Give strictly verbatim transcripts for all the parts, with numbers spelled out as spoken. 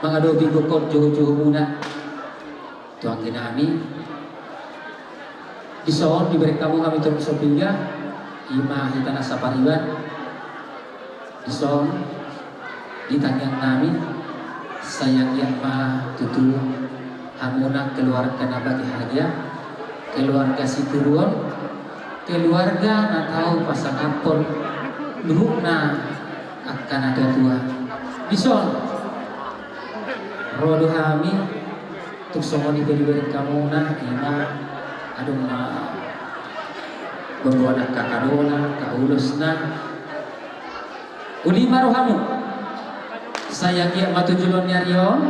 Mangadopi gokhon joujoumuna tu anggi nami. Dison dibereng hamu hami torus so piga, ima hita na sapariban. Dison di tangiang nami, sai anggiat ma tutu hamuna keluarga na bahagia, keluarga sitiruon, keluarga na tau pasangaphon luhutna angka na tuatua. Dison ro do hami, tung songon i pe dibereng hamuna, ima adong ma borngin angka kadona, angka ulosna. Uli ma rohamu. Sai anggiat ma tu joloan ni ari on,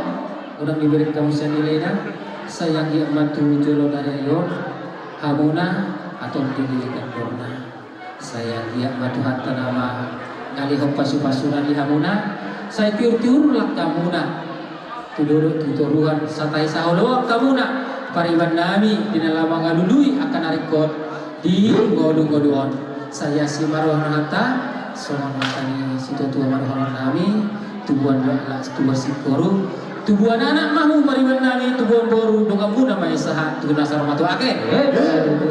unang dibereng hamu sian dilena. Sai anggiat ma tu joloan ni ari on, hamuna antong dilehon dorna. Sai anggiat ma Tuhanta na mangalehon pasupasuna di hamuna. Sai tiurtiur langkamuna tu dolok tu toruan, sai tahi saoloan hamuna pariban nami di na laho mangalului angka na ringkot di ngolungolu on. Sai asi ma roha ni Tuhanta, songon hata ni situatua ma roha ni nami, tubuan laklak, tubuan singkoru, tubuan anak ma hamu pariban nami, tubuan boru, donganmuna ma i sahat tu na saur matua. Oke.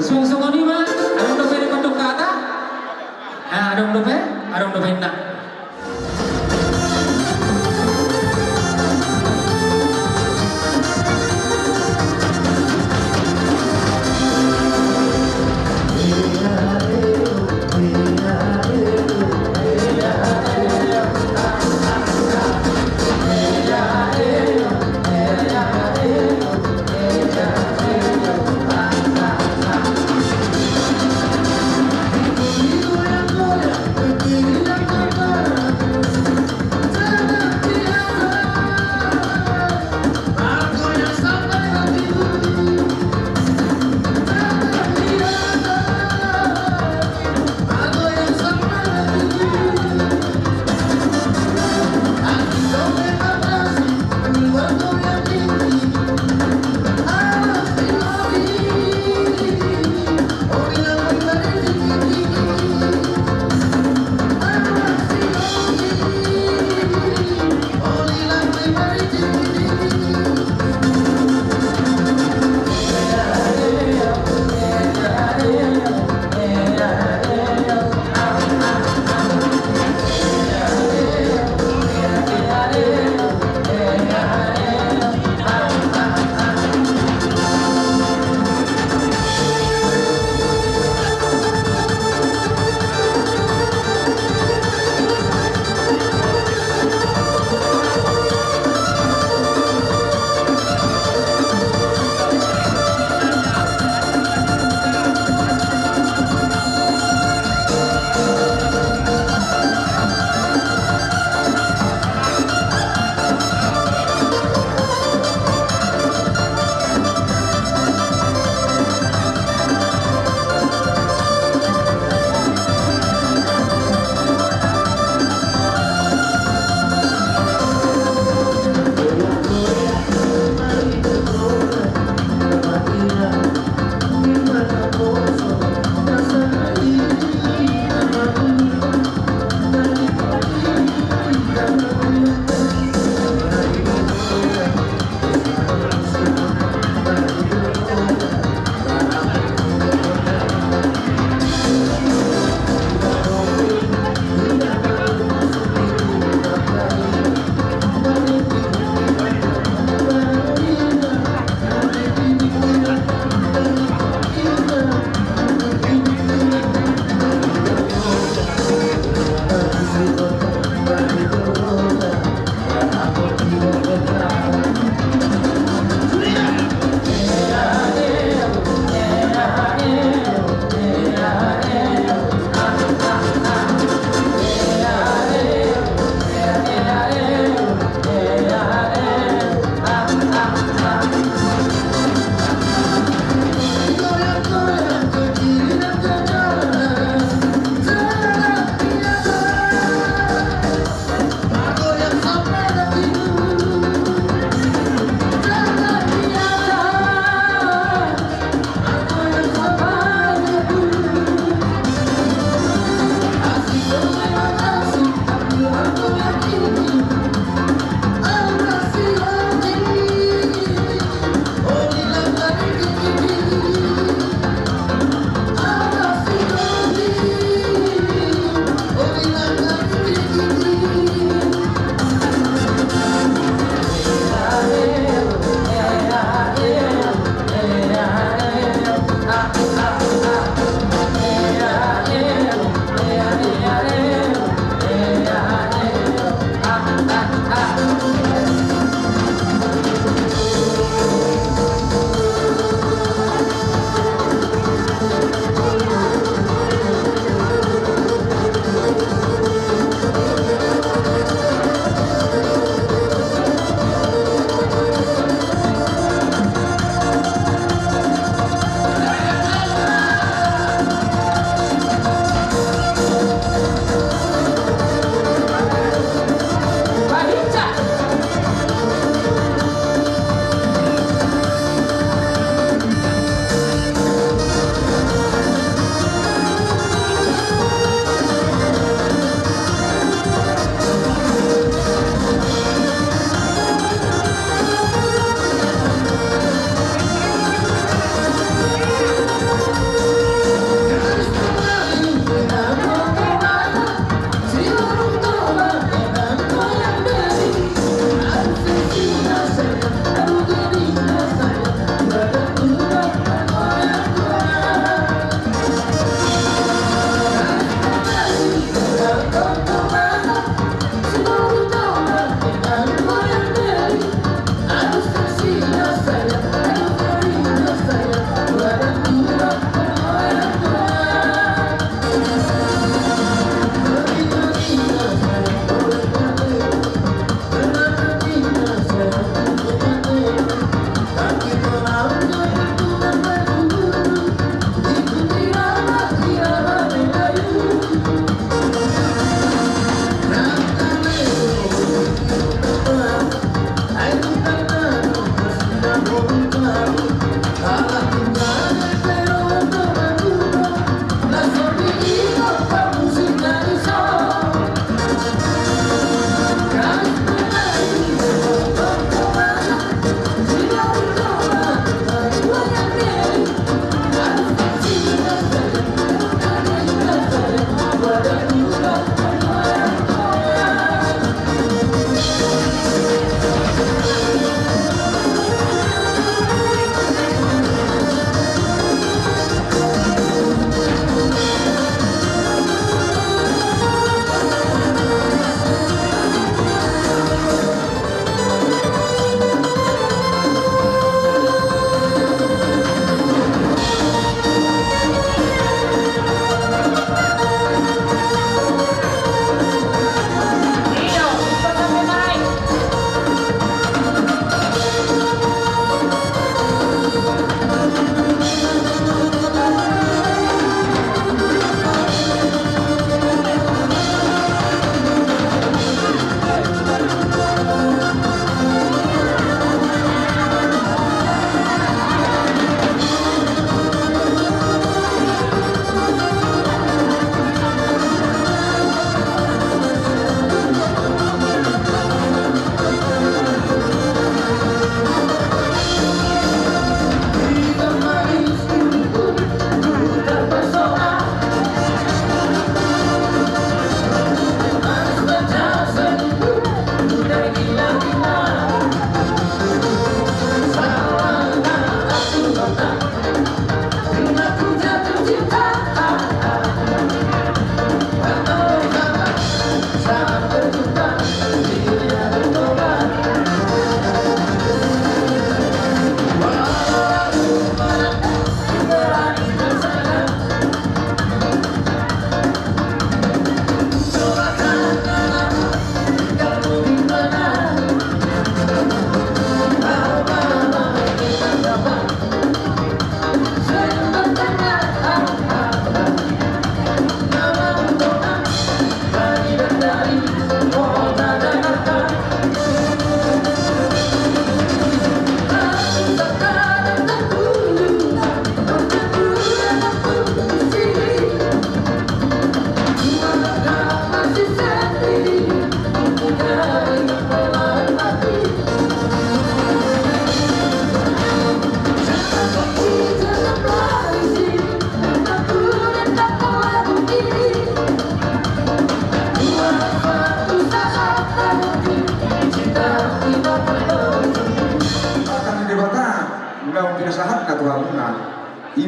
Songon i ma, adong dope na mandok hata? Ah, adong dope, adong dope na.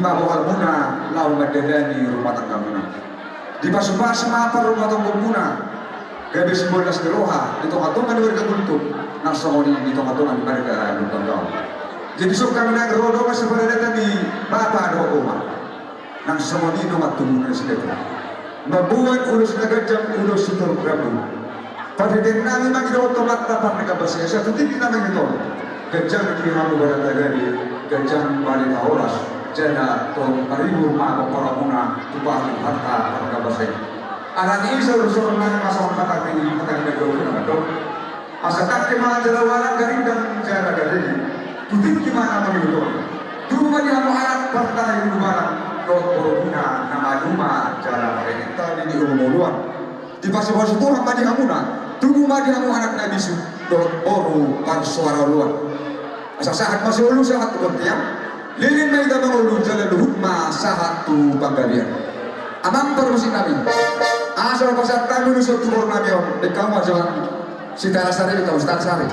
Pabohalmuna laho mandalani rumah tanggamuna. Dipasupasu ma parrumatanggaonmuna, gabe sibolas ni roha di tongatonga ni warga Gultom, nang songon i di tongatonga ni warga Lumban Gaol. Jadi songon hami nang ro do ma siparadatan ni bapa dohot oma. Nang songon i do ma tubuan ni si Datu. Mamboan ulos na ganjang, ulos sitorop rambu. Pardenggan nami mangido tu Amanta Pardenggan Basa i, asa tu tingki na mangido. Ganjang di hamu barita gabe, ganjang barita horas, jala tong paribur ma pomparanmuna tu pahan ni Amanta Pardenggan Basa i. Alani i saur-saur nami ma songon hata ni, hata ni na gabe na mandok. Asa tangke ma jala ualang, garindang jala gajegi. Tu tingki ma na mangihuthon. Tubu ma di hamu anak partahi ulubalang, dohot borumuna na maduma jala marhite ni uluan. Dipasupasu Tuhan ma di hamuna, tubu ma di hamu anak na bisuk, dohot boru parsoara oloan. Asa sahat ma solu sahat tu bontean, leleng ma hita mangolu jala luhut ma sahat tu panggabean. Amang parmusik nami, asa pasahat hami ulos on tu boru nami on, dengkan ma jolo. Sitara sari, kau sitara sari.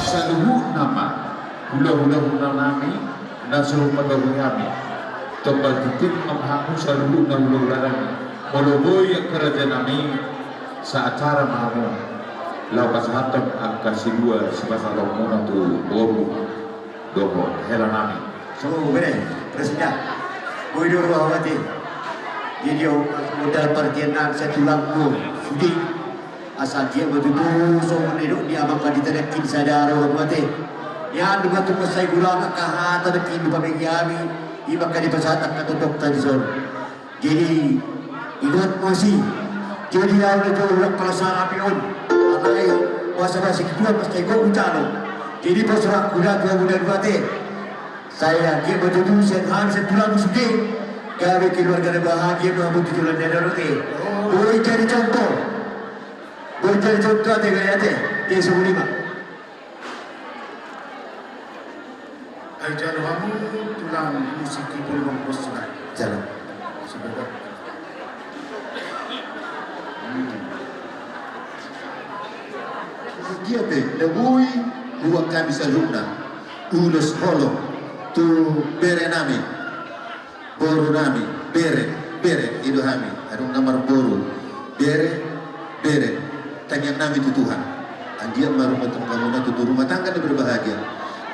Saluhutna ma hulahula nami na so hupatorus hami. Tombal tutu ma hamu saluhutna hulahula nami. Molo boi angka raja nami, saacara ma hamu laho pasahathon angka silua sipasahatonmuna tu boru dohot hela nami. So bere, terus ya. Boi do roha mate. Jadi, modal parkian nang satu lampu. Suti. Asa anggiat ma tutu songon na nidok ni amang pandita nangkin sada ro ma tu ate. Nian do ma tutu sai gurang angka hata nangkin dipamege hami, i ma angka dipasahat angka tondongta dison. Jadi ingot ma tusi. Jadi au na jolo ulak pala sarapi on. Alai basa-basi ketua pas tai gok ucalo. Jadi pasurangku da tu hamu na dua ate. Sai anggiat ma tutu sian hami sian tulang sude gabe keluarga na bahagia ma hamu tu joloan ni ari on ate. Boi jadi contoh. Boi jadi contoh ate, gaya ate. Dia suhuri ma. Ai jalo hamu tulang musik i pulung bos sudah. Jalo. Sudah. Hmm. Dia pe na boi buat kami saluhutna. Ulos holong tu bere nami. Boru nami, bere, bere, i do hami, adong na marboru, bere, bere, tangiang nami tu Tuhan. Anggiat ma rumah tangga muna tutu rumah tangga na berbahagia,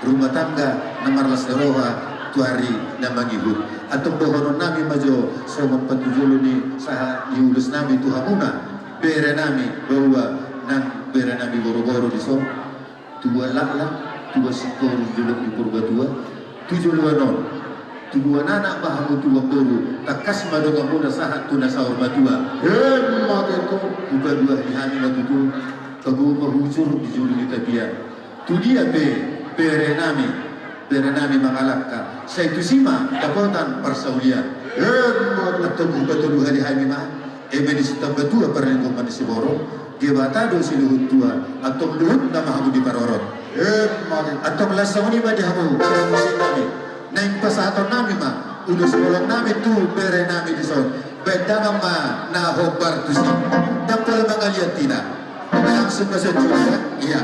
rumah tangga na marlas ni roha tu ari na mangihut. Antong dohonon nami ma jo songon patujolo ni sahat ni ulos nami tu hamuna, bere nami, bahwa nang bere nami boru-boru dison. Tua laklak, tua singkoru di dolok ni Purbatua, tu joloan on, tu joloan anak ma hamu tu boru, tangkas ma donganmuna sahat tu na saur matua. Emma tutu. Hupaduahon hami ma tutu, tabo ma hujur di julu ni tapian. Tu dia pe bere nami, bere nami mangalangka, sai tusi ma dapotan parsaulian. Emma tutu. Antong hupatuduhon hami ma, eme disi tambatua parlinggoman ni siborok, Debata do siluhut tua, antong luhutna ma hamu diparorot. Emma tutu. Antong laos songon i ma di hamu, musik nami. Naeng pasahaton nami ma ulos holong nami tu bere nami dison. Baen damang ma na hombar tusi. Ndang pola mangaliat hita. Langsung ma saja, ya. Iya.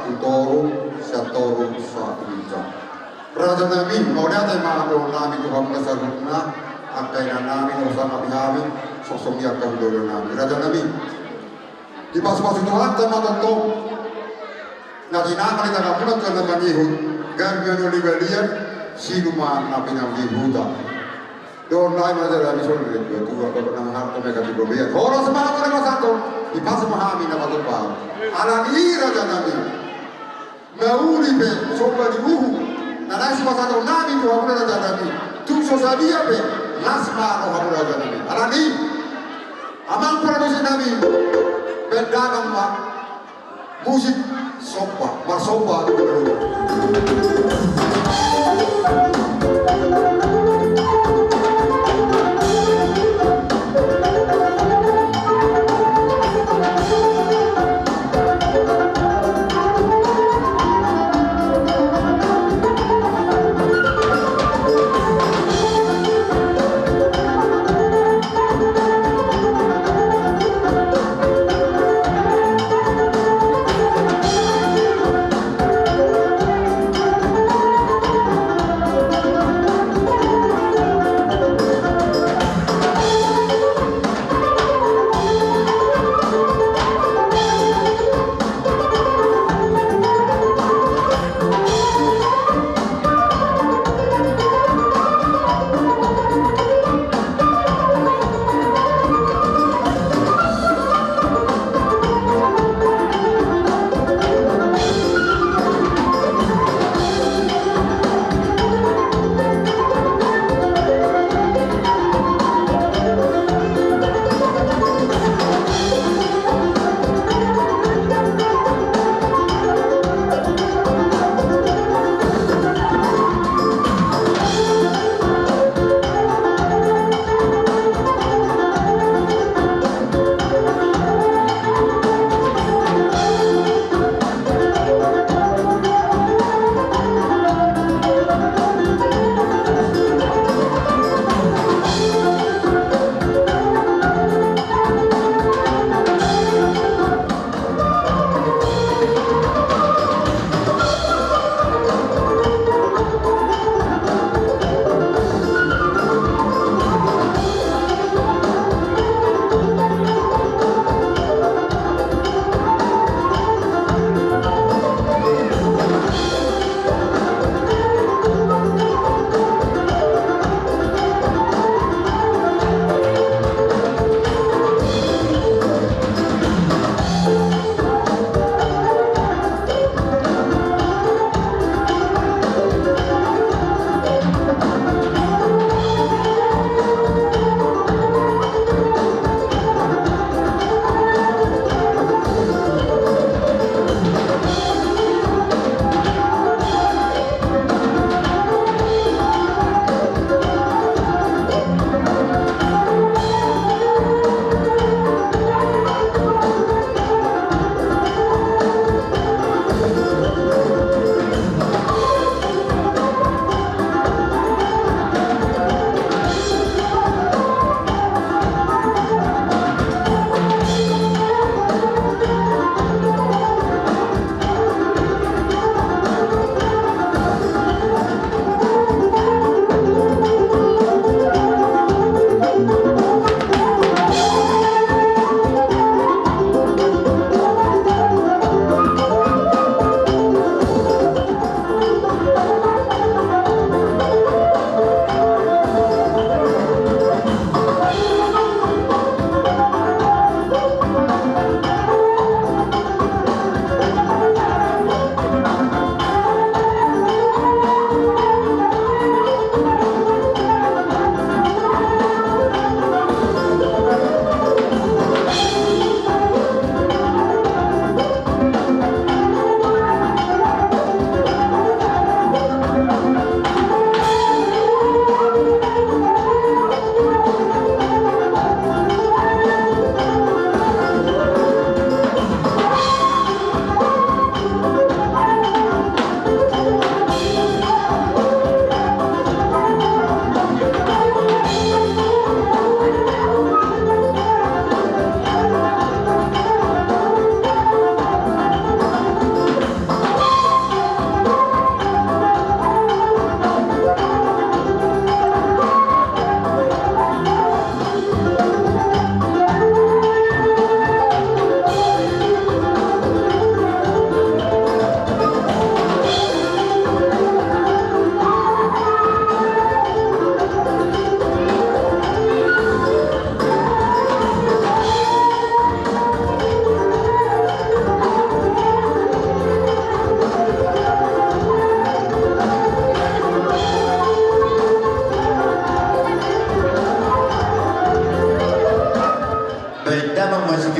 Sian toru, sian toru saunja. Raja nami, mauliate ma dohonon nami tu hamuna saluhutna, angka ina nami, na husangapi hami, songon i angka hulahula nami. Raja nami, dipasupasu Tuhanta ma tongtong na tinaman ni tanganmuna tu na mangihut, gabe na balian, siluma na pinangihuta. Dohonon nami ma raja nami, songon i do tuatua, bapak na maharta, mega tu gabean. Horas ma hamu na pasahathon, dipasu ma hami na patupa. Alani i raja nami, na uli pe somba ni uhum na naeng sipasahaton nami tu hamuna raja nami, tung so sadia pe, las ma rohamuna raja nami. Alani i, amang parmusik nami, bahen damang ma. Musik somba, marsomba tu Tuhan.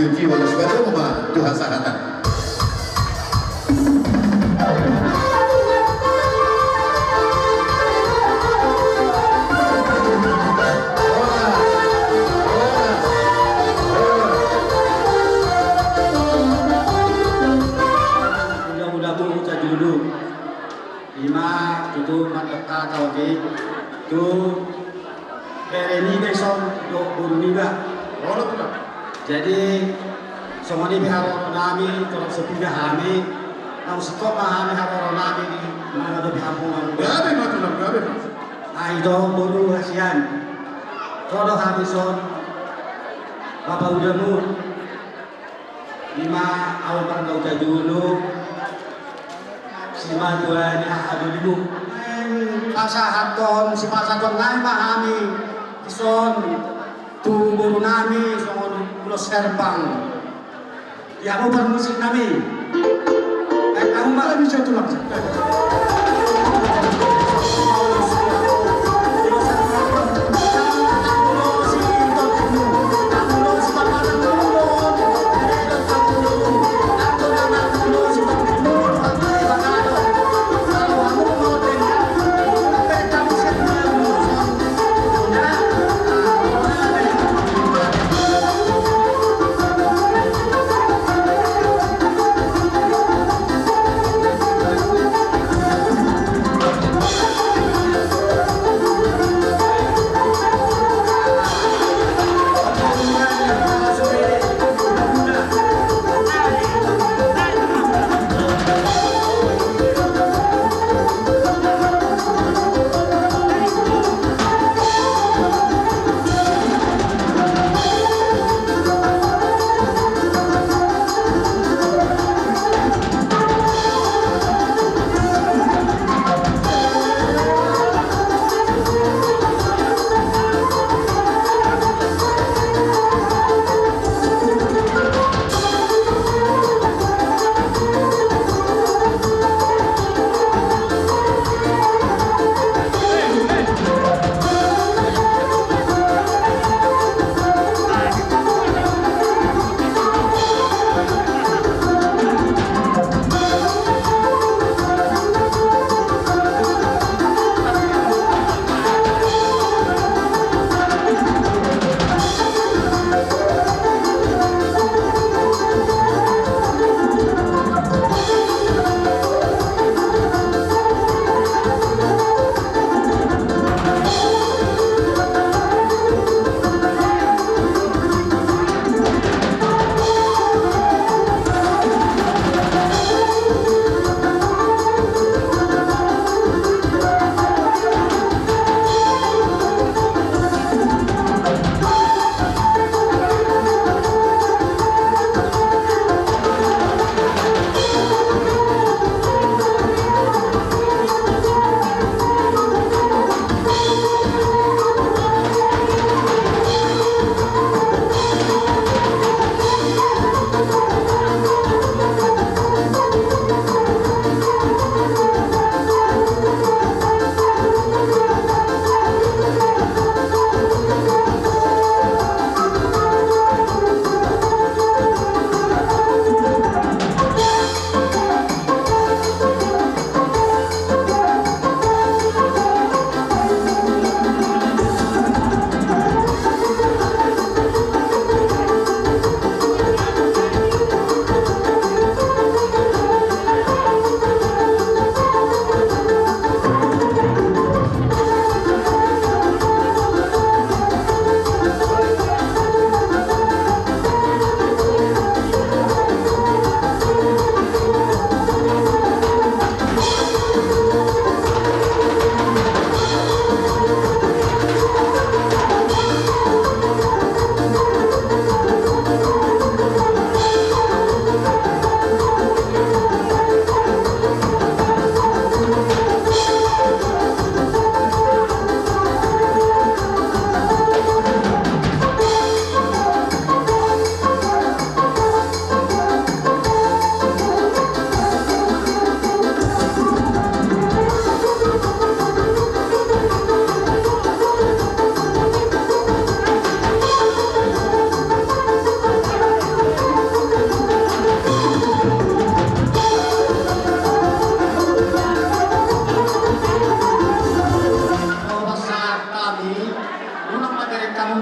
Jiwa na suka tu ma Tuhan sahatan. Ula-ula tu tajulu. Ima tutu mandok hata otik tu bere niba ison dohot boru niba. Olo tutu. Jadi songon i pe haroro nami, tolong setia hami. Naung singkop ma hami haroro nami di mana dope hamu. Gabe ma tulang, gabe ma. Ai do boru hasian. Ro do hami ison. Bapa udamu. Ima au marga Utajulu, simatua ni aha dolimu. Pasahathon, sipasahathon nai ma hami ison tu boru nami songon ulos herbang. Di hamu parmusik nami. Ai hamu ma bisa tulang.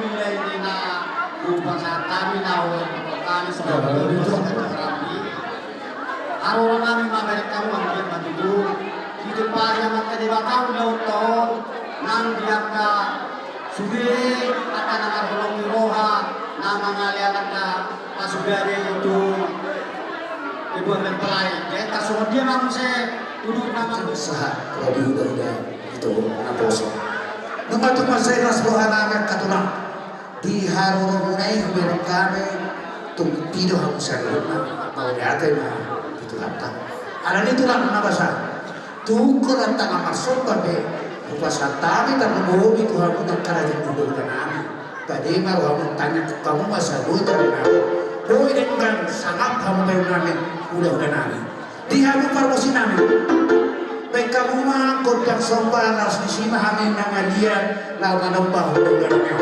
Mulai di na rupa satabi na uang kami. Haroro nami ma berek kamu anggiat ma tutu. Itu paja maka di batau daun ton nang di angka sude angka na marholong ni roha na mangalean angka pasugade itu. Ibu ambil pelai. Jadi tak suruh dia manusia duduk nama. Sahat, kalau diudah-udah itu naposo. Nunga tu masai ras roha nami angka tulang. Di haroromuna i hubereng hami tung pido hamu saluhutna, mauliate ma di Tuhanta. Alani tulang na basa, tu ingkon tangan marsomba pe hupasahat hami tarlumobi tu hamu angka raja ni hulahula nami. Pade ma rohamu, tangiangkon hamu ma saluhut ari nami. Boi denggan sangap hamu bahen nami, hulahula nami. Di hamu pargonsi nami. Bahen hamu ma gondang somba, laos disi ma hami mangaliat laho manomba hulahula nami.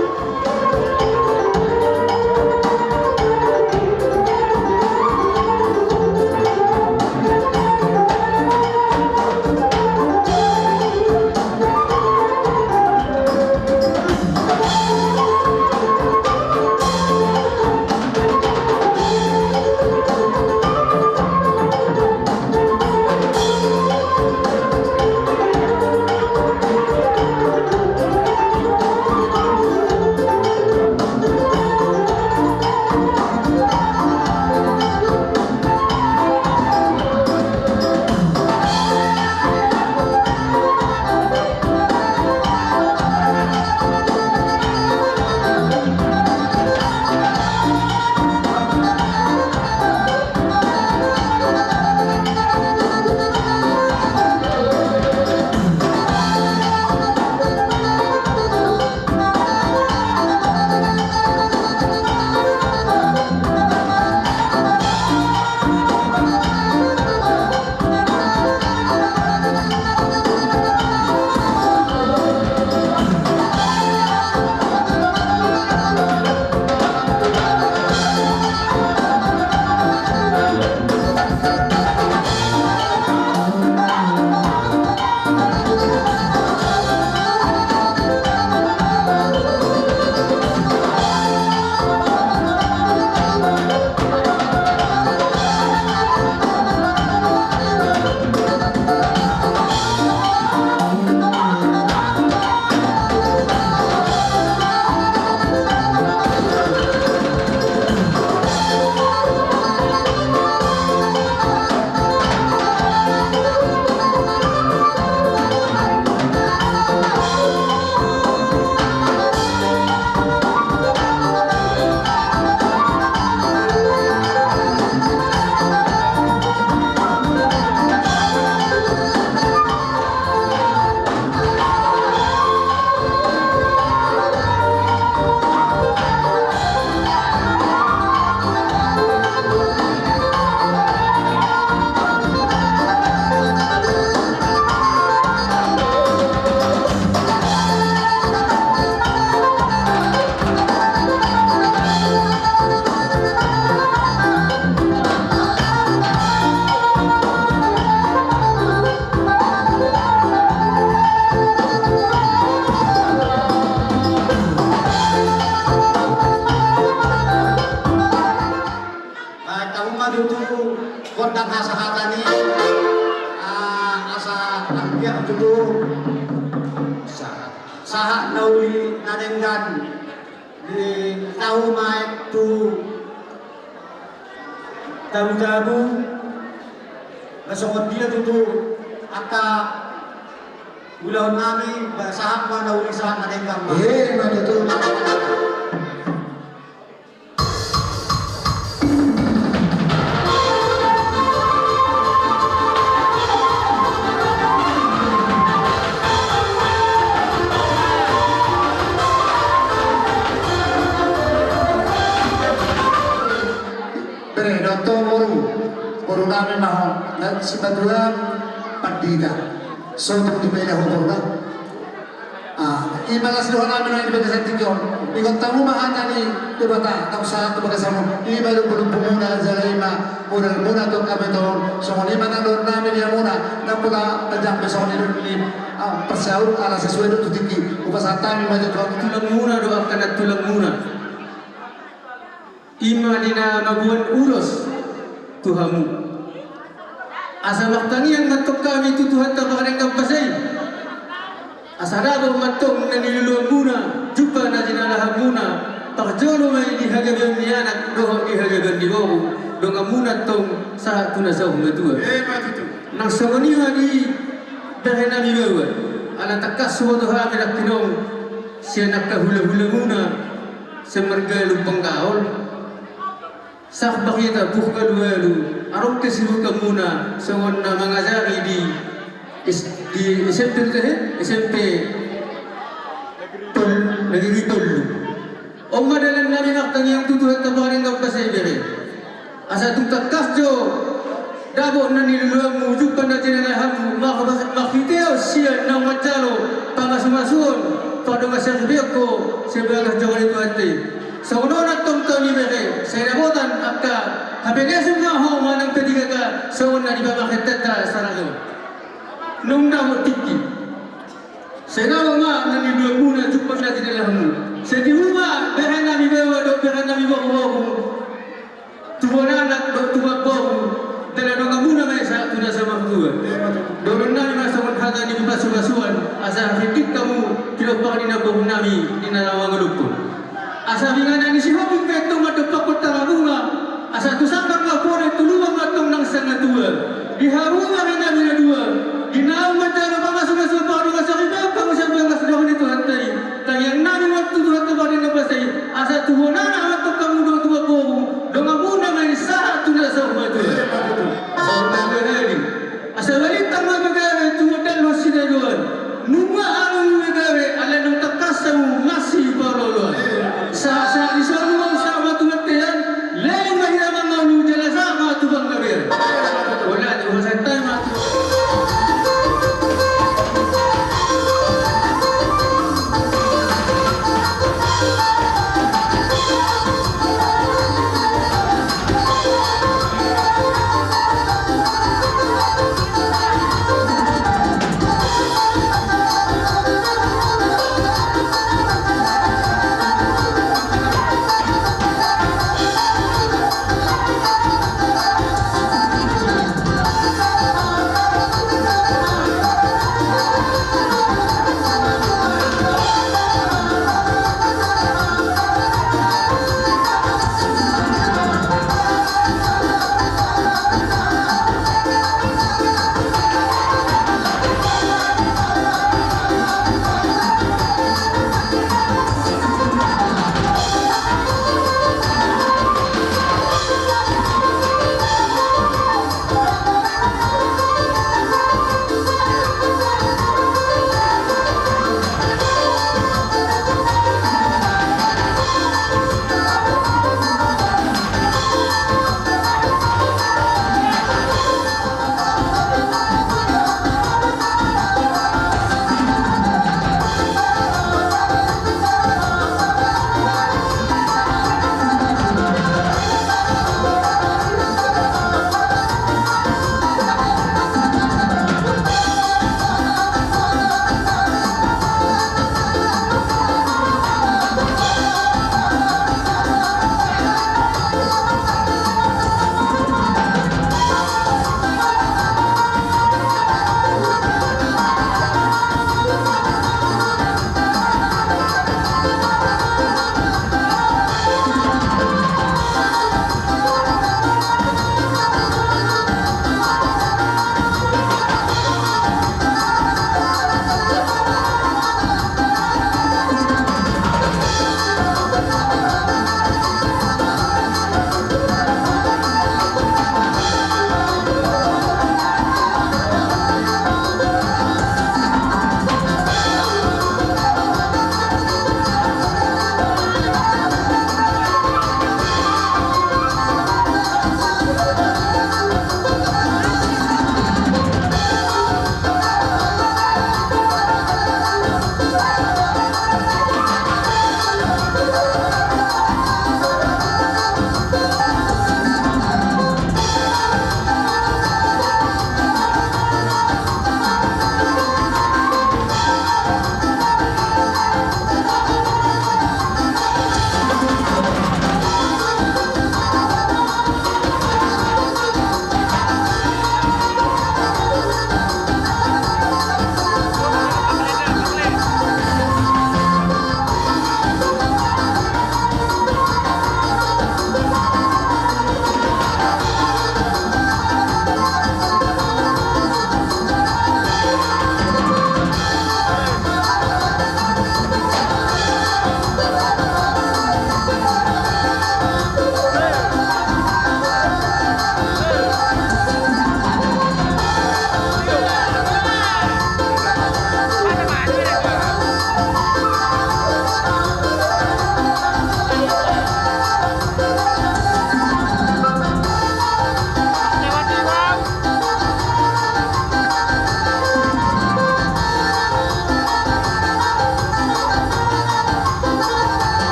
Bahen hamu ma tutu gondang hasahatan i, ah, asa anggiat tutu sahat, sahat na uli na denggan. Di tahu maek tu tabu-tabu, na songon dia tutu angka ulaon nami, ba sahat ma na uli sahat na denggan ma. Eh, ma tutu. Bere, dohot boru, boru nami ma ho, na sipaduan pandita. Sotung dipaila ho boru na. Ah, ima las dohot nami na di bagasan tingki on. Ingot hamu ma hata ni Debata, na sahat tu bagasanmu. Ima lumbu-lumbumuna, jala ima modalmuna tu hami on. Songon i ma nang dohot nami di hamuna, nampuna panjang pe songon i dohot ni, ah, parsaur ala sesuai do tu tingki. Pasahat hami ma jo tu tulangmuna dohot angka nantulangmuna. I ma di na mamboan ulos tu hamu. Asa martangiang ma antong hami tu Tuhanta pardenggan basa i. Asa dapot ma antong na niluluanmuna, jumpa na jinalahanmuna, parjolo ma i di hagabeon ni anak dohot di hagabeon ni boru, donganmuna antong sahat tu na saur matua. Emma tutu. Nang songon i ma di berenami baoa, ala tangkas huboto hami nangkining sian angka hulahulamuna, sian marga Lumban Gaol. Sahbak hita pur alualu, adong hasibukanmuna songon na mangajari di S-, di S M P tu tahe, S M P tol-, Negeri Tolu. On ma dalannami martangiang tu Tuhanta pardenggan basa i bere. Asa tung tangkas jo dapot na niluluanmu, jumpa na jinalahanmu, mar-, mar-, marhitehon sian naung manjalo pamasumasuon, pardongansaripeon ho, sian bagas joro ni Tuhanta i. Songon on antong tu hami bere, sai dapotan angka hapeneson ma ho manang P tiga K, songon na dipamarhententa sadari on. Nunga dapot tingki. Sai dapot ma na niluluanmuna, jumpa na jinalahanmu. Sai tibu ma berenami baoa dohot berenami boruboru. Tubuan anak dohot tubuan boru, jala donganmuna ma i sahat tu na saur matua. Dohononnami ma songon hata ni pamasumasuon, asa ringgit hamu, pinompar ni namborunami, di na laho mangalupur. Asa inganan ni Sihombing ma antong mandompakhon Tarabunga, asa tu sanggar ma poda, tu lubang ma antong nang sanga tua. Di hamu ma berenami na dua, di naung manjalo pamasumasuon, pardongansaripeon hamu sian bagas joro ni Tuhanta i. Tangiangnami ma tu Tuhanta pardenggan basa i, asa tubuan anak ma antong hamu dohot tubuan boru, donganmuna ma i sahat tu na saur matua. Asa balintang ma pagabe tumundalhon sitadoan. Nunga adong be gabe ala naung tangkas hamu masipaolooloan. Sahat-sahat ni solu ma sahat ma tu bontean, leleng ma hita mangolu jala sahat ma tu panggabean. Holan, hupasahat hami ma tu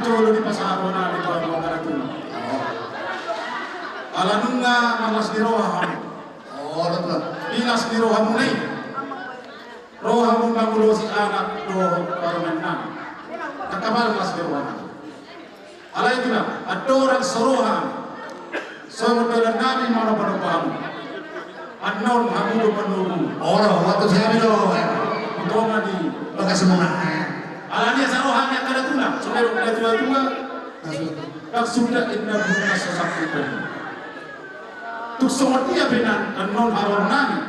Olo, dipasahat hami tu hamu angka na tulang. Ala nunga marlas ni roha hamu. Olo, tulang. Di las ni rohamuna i, ro hamu mangulosi anak dohot parumaennami. Angka las ni roha hamu. Alai tulang, andorang so ro hami, songon dalannami manompanompa hamu. Annon hamu do manogu. Olo, waktu siami do. Utama di bagas muna. Alani asa ro hami angka na tulang, songon natuatua. Maksud. Maksudna inna guna sosakku. Tung songon dia pe nang annon harornami,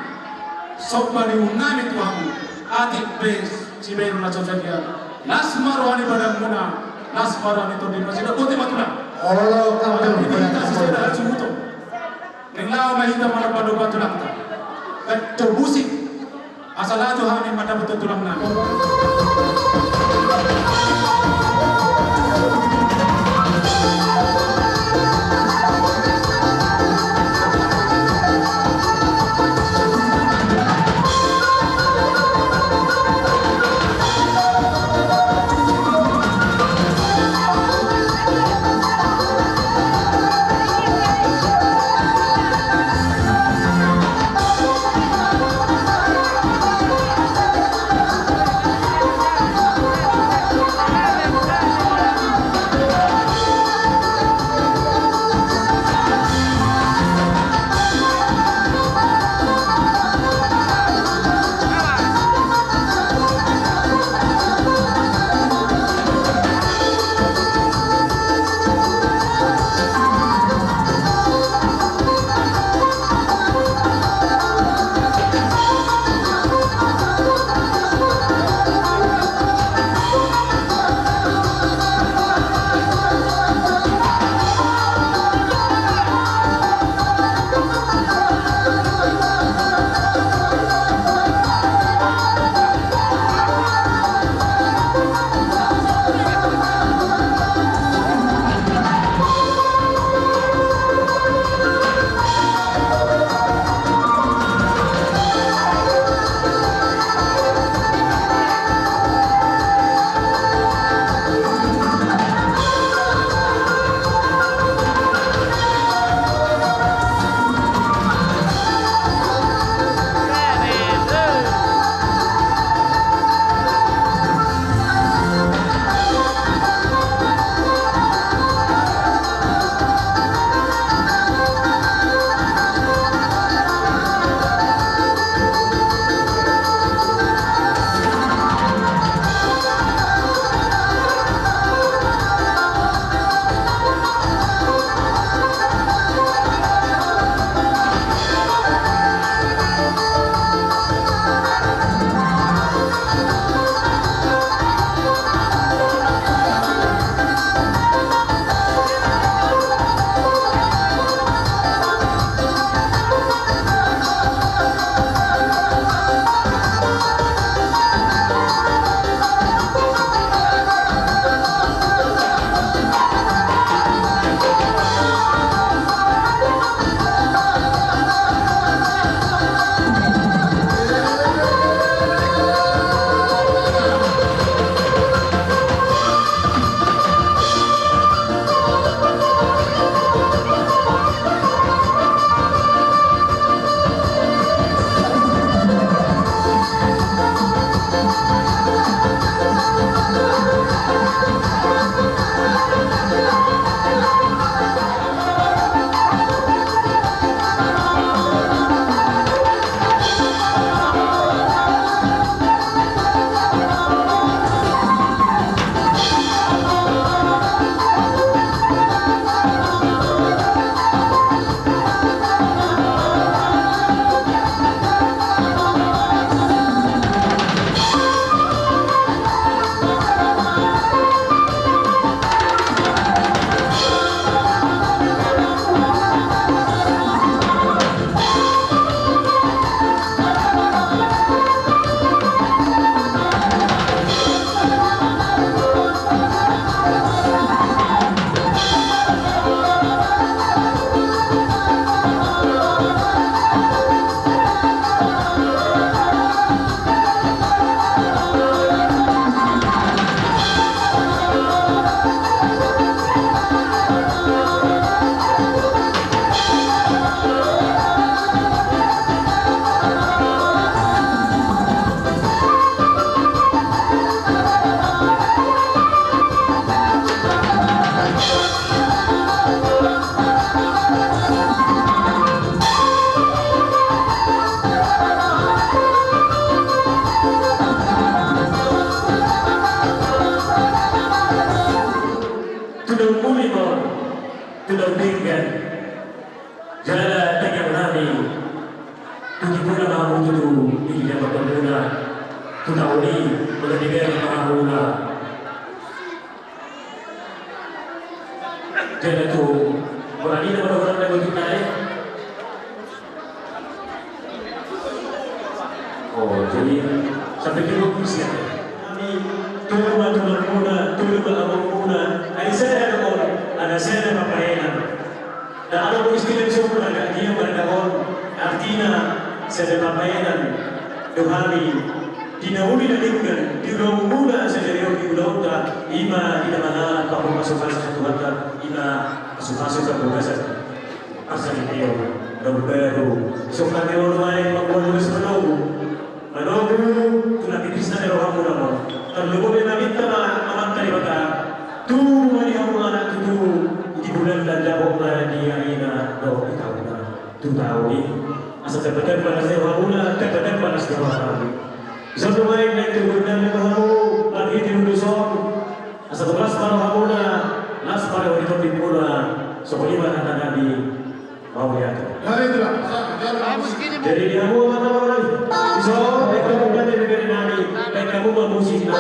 somba ni uhumnami tu hamu, atik pe sibahenon na so sadia. Las ma roha ni badanmuna, las ma roha ni tondimuna, sida botima tulang. Olo, kamu. Di hita sisada hasuhuton. Ning laho ma hita manompanompa tulangta. Kan coba musik. Asa laho hami mandapot tulang nami. Tahu ni, boleh dibiarkan mahula. Jadi tu, berani nama orang yang betul naik. Oh, jadi sampai juga kursi ya. Kami, tolu ma tulangmuna, tolu ma amangmuna. Ai sada do on, ada sada papaenan. Ndang adong istilah sombong, agak dia mereka on. Artina, sada papaenan do hami. Di na uli na denggan, di ulaonmuna sadari on di ulaonta, ima di na mangalap pasupasu Tuhanta, ima pasupasu panggogasan. Asa di dia, daun baru, so kami on main, mambuat tulis manogu. Manogu, tu na pipisna ni rohamuna on. Tarlumobi na minta ma, Amanta Debata. Tubu ma di hamu anak tutu, di bulan dan jabok ma di arina, dohot di taunna. Tu taon i, asa dapatan balas ni rohamuna, dapatan balas ni roha nami. Songon i ma inna tu gondang ni rohamuna, marhite ulos on. Asa tu las ma rohamuna, las ma roha ni tondimuna, songon i ma hata nami. Mauliate. Jadi di hamu ma tamu nami. Di son, baen hamu ma bere nami, baen hamu ma musik na.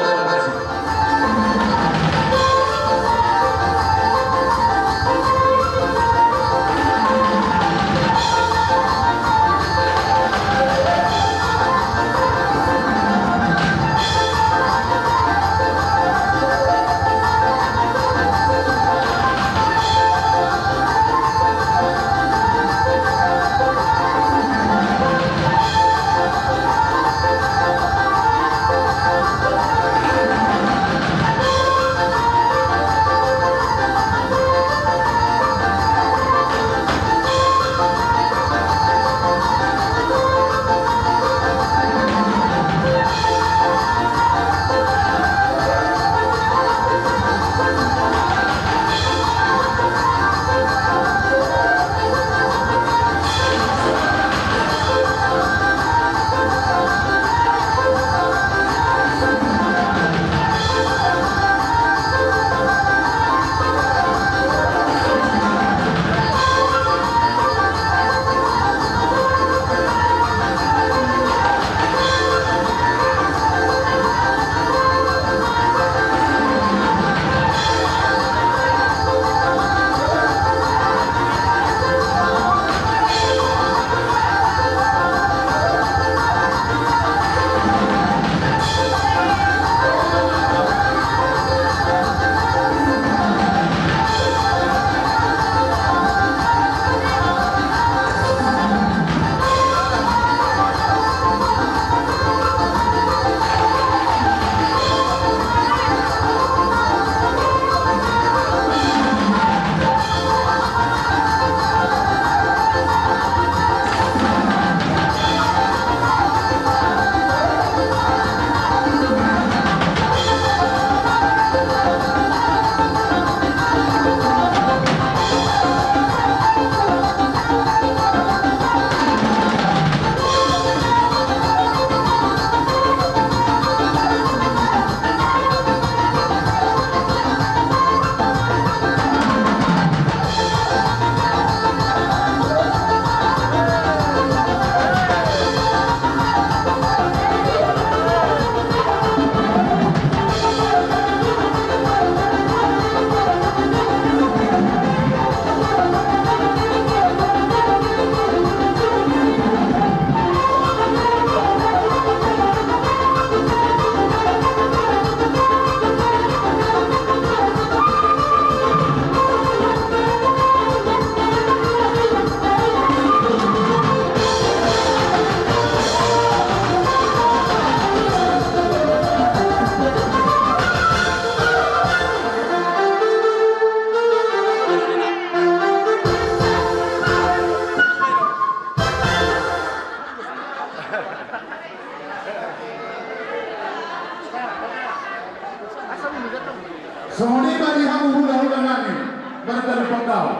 Songon i ma di hamu hulahula nami, marga Lumban Gaol.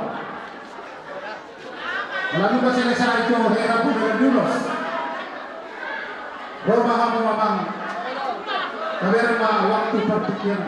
Lalu maselesai jo hera pun dengan dulos. Ro ma hamu amang. Tabereng ma waktu partingkian.